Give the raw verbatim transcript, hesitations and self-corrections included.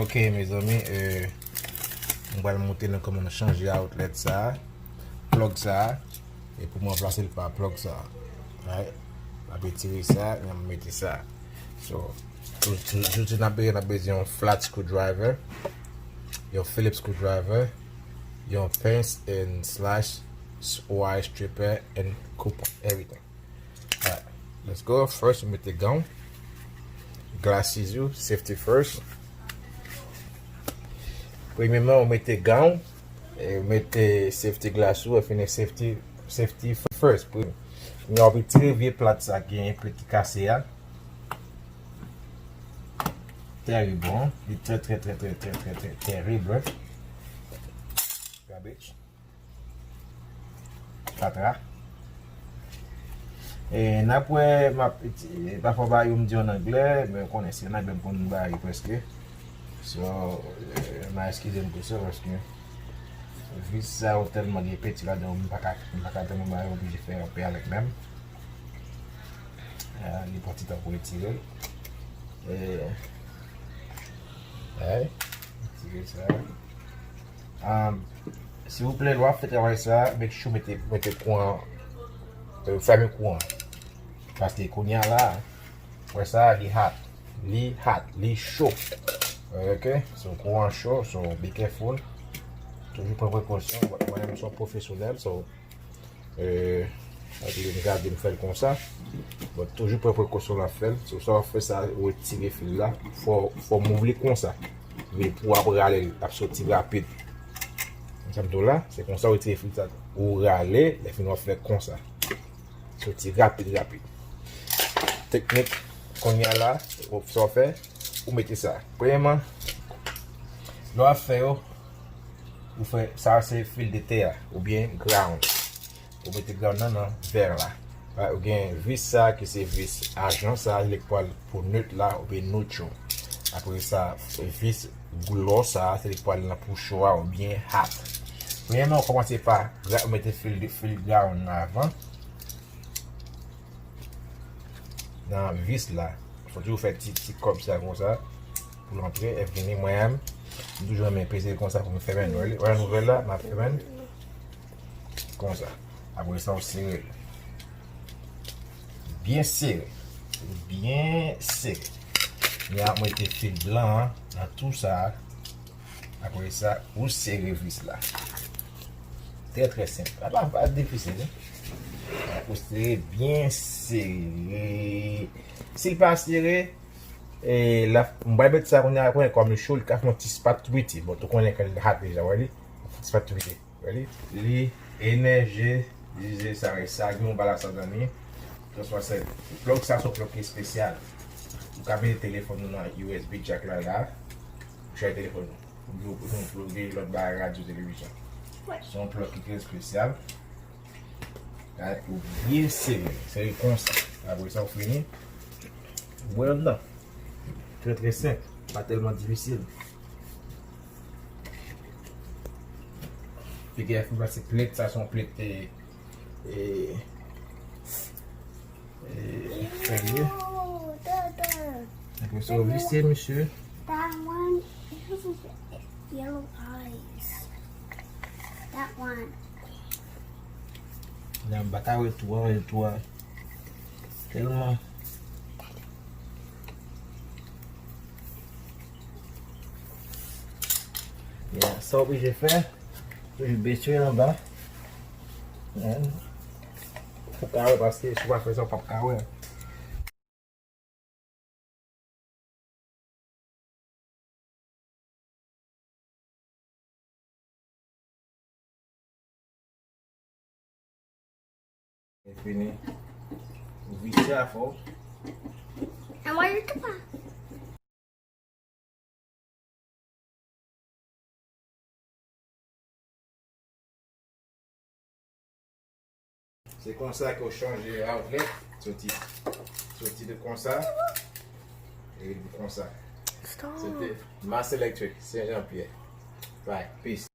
Ok, mezanmi, euh, m pral montre nou kòman nou chanje outlet sa a, plug sa a, e pou m ranplase l pa plug sa a. Right? M ap retire sa, e m mete sa. So, tout, tout, tout n ap bezwen, n ap bezwen yon flat screwdriver, yon Phillips screwdriver, yon pens and slash, wire stripper and coupon, everything. Alright, let's go. First, ou mete gan w. Glasses ou, safety first. Premyèman, ou mete gan w, e ou mete safety glass ou, e fini safety, safety first. Premye. Kounye a, w ap retire vye plat sa ki gen plat ki kase a. Terrible, hein? Li trè, trè, trè, trè, trè, trè, trè terrible. Garbage. Fatra. E n ap wè, m ap, pafwa bagay yo m di an anglè, men w konnen se an anglè m konn bagay yo prèske. So, e, n a eskize m pou sa, paske vis sa yo tèlman gen peti ladan yo, m pa ka, m pa ka tèlman bagay yo oblije fè anpè avèk men m. E, li pran ti tan pou retire l. E, e, retire sa. Um, silvouplè, lè w ap fè travay sa, make sure mete, mete kouran, euh, fèmen kouran. Paske kounye a la, wè sa, li hot. Li hot, li cho. Ok? So, kouran cho, so, be careful. Toujou pran prekosyon. Mwen, mwen, m se yon pwofesyonèl, so, Euh, m gade m fè l konsa. Bon, toujou pran prekosyon lè w ap fè l. Se sa w ap fè sa, ou retire fil la. Fò, fò w move li konsa. Men pou w ap rale l, l ap soti rapid. Sa m di w la, se konsa w retire fil sa. Ou rale, lè fini w ap fè konsa. Soti rapid, rapid. Teknik, kounye a la, ou, sa w fè, ou mete sa. Premyèman, lè w ap fè yo, ou fè, sa se fil de tè a, oubyen ground. Ou mete ground nan nan vè la. Ou gen vis sa ki se vis ajan sa, li k pral pou neut la oubyen neutral. Apre sa, vis glò sa, se li k pral nan pou cho a oubyen hot. Premyèman, ou kòmanse pa gra-, mete fil, fil ground nan avan. Nan vis la. Fò toujou fè ti, ti kòb sa konsa. Pou l antre, e vini mwen menm. M toujou renmen peze l konsa pou m fèmen l. Wè, wè nouvèl la, m ap fèmen l. Konsa. Apre sa, ou sere l. Byen sere. Byen sere. Kounye a, mete fil blan an nan tou sa. Apre sa, ou sere vis la. Trè, trè senp. Sa pa, pa difisil, non? Ou sere byen sere. Si l pa sere, e, la, m pral mete sa kounye a, kounye a, kòm li cho, li ka fè yon ti spat tou piti. Bon, ou konnen ke l hot deja, wè li? Yon ti spat tou piti. Wè li? Li enèjize sa, sa gen yon bal ladan li. Transfè sèl. Plug sa se yon plug ki espesyal. Ou ka mete telefòn ou nan U S B jack la, la. Ou chaje telefòn ou. Ou gen, ou gen lòt bagay, radyo, televizyon. Se yon plug ki trè espesyal. Ou byen sere, sere konsa. Apre sa, ou fini. Ou bwè anndan. Trè, trè senp. Pa tèlman difisil. Fè gafè, paske plèt sa se yon plèt, e, e, e, fèm ye. Apre sa, ou vise, mesye. That one, it has yellow eyes. That one. Nan m pa ka wè tou a, wè tou a. Tèlman. Yeah, sa w oblije fè, toujou bese anba. Yeah. Pou w ka wè, paske si w pa fè sa, w p ap ka wè. E fini. Ou vise a fò. An mwen tou pa. Se konsa ke w chanje outlet, soti, soti de konsa, e vin konsa. Stop. Se te Mass Electric, Saint Jean Pierre. Bye, peace.